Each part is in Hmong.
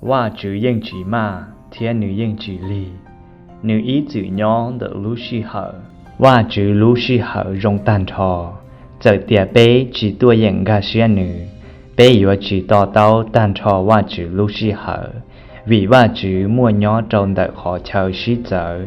Vajtswv yeej tsis maj thiab nws yeej tsis lig, nws ib txwm nyob ntawm lub sij hawm. Vajtswv lub sij hawm zoo tag nrho. Txawm tias peb tsis tuaj yeem nkag siab nws, peb yuav tsis to taub tag nrho Vajtswv lub sij hawm, vim Vajtswv muaj nyob rau ntawm qhov chaw sib txawv.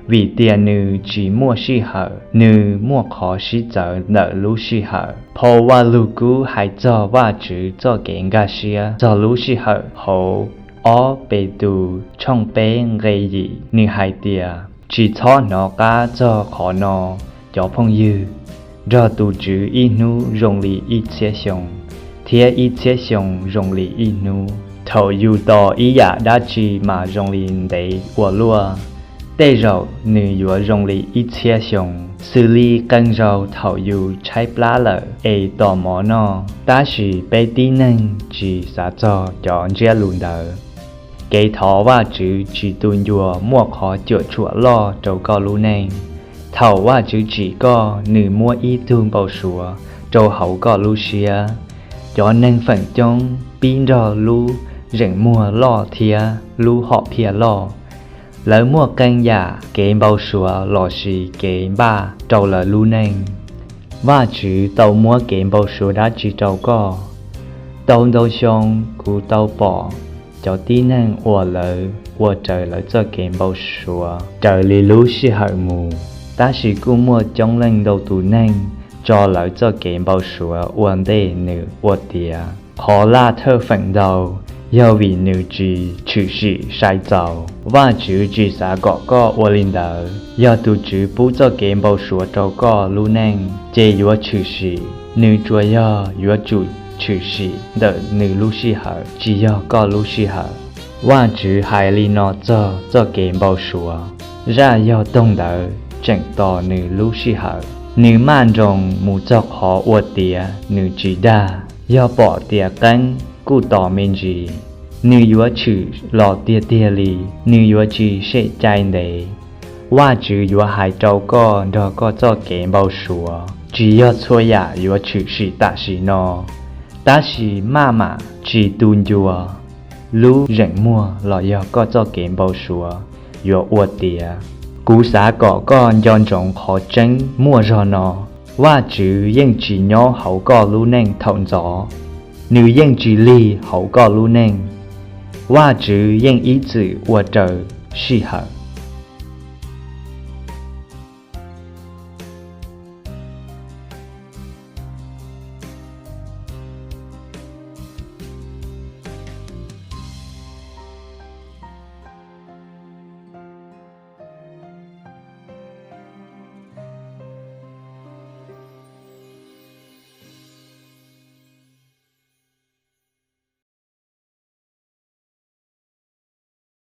Vim tias nws tsis muaj sij hawm, nws muaj qhov sib txawv ntawm lub sij hawm. Phau Vajluskub hais txog Vajtswv txoj kev nkag siab txog lub sij hawm hauv ob Petus tshooj peb nqe yim, nws hais tias: Tsis txhob hnov qab txog qhov no, cov phooj ywg, nrog tus Tswv ib hnub zoo li ib txhiab xyoo, thiab ib txhiab xyoo zoo li ib hnub. Thaum yus tos ib yam dab tsi mas zoo li ntev ua luaj, tej zaum nws yuav zoo li ib txhiab xyoo, xws li qee zaus thaum yus tshaib plab lawm es tos mov noj. Tab sis peb tib neeg tsis xav txog cov ntsiab lus ntawd. Kev thov Vajtswv tsis tu ncua muaj qhov cuam tshuam loj rau koj lub neej. Thaum Vajtswv tsim koj, nws muab ib tug npau suav rau hauv koj lub siab. Cov neeg feem coob pib nrog lub zeem muag loj thiab lub hom phiaj loj. Lawv muaj qee yam kev npau suav lossis kev npaj rau lawv lub neej. Vajtswv tau muab kev npau suav dab tsi rau koj? Tau ntau xyoo kuv tau pom cov tib neeg uas lawv ua raws lawv txoj kev npau suav raws li lub sij hawm mus, tab sis kuj muaj coob leej ntau tus neeg tso lawv txoj kev npau suav ua ntej nws ua tiav. Qhov laj thawj feem ntau yog vim nws tsis tshwm sim sai txaus. Vajtswv tsis xav kom koj ua li ntawd. Yog tus Tswv pub txoj kev npau suav rau koj lub neej, ces yuav tshwm sim. Nws tsuas yog yuav tsum tshwm sim ntawm nws lub sij hawm, tsis yog koj lub sij hawm. Vajtswv hais li no txog txoj kev npau suav: Zaj yog toog ntawd tseem tos nws lub sij hawm. Nws maj nroos mus txog qhov ua tiav, nws tsis dag. Yog pom tias qeeb, kuj tos me ntsis. Nws yuav tshwm los tiag tiag li, nws yuav tsis sem cai ntev. Vajtswv yuav hais rau koj nrog koj txoj kev npau suav. Tsis yog txhua yam yuav tshwm sim tam sim no, tab sis maj mam tsis tu ncua. Lub zeem muag los yog koj txoj kev npau suav yuav ua tiav. Kuv xav kom koj nco ntsoov qhov tseeb muaj zog no: Vajtswv yeej tsis nyob hauv koj lub neej thaum ntxov. Nws yeej tsis lig hauv koj lub neej. Vajtswv yeej ib txwm ua raws sij hawm.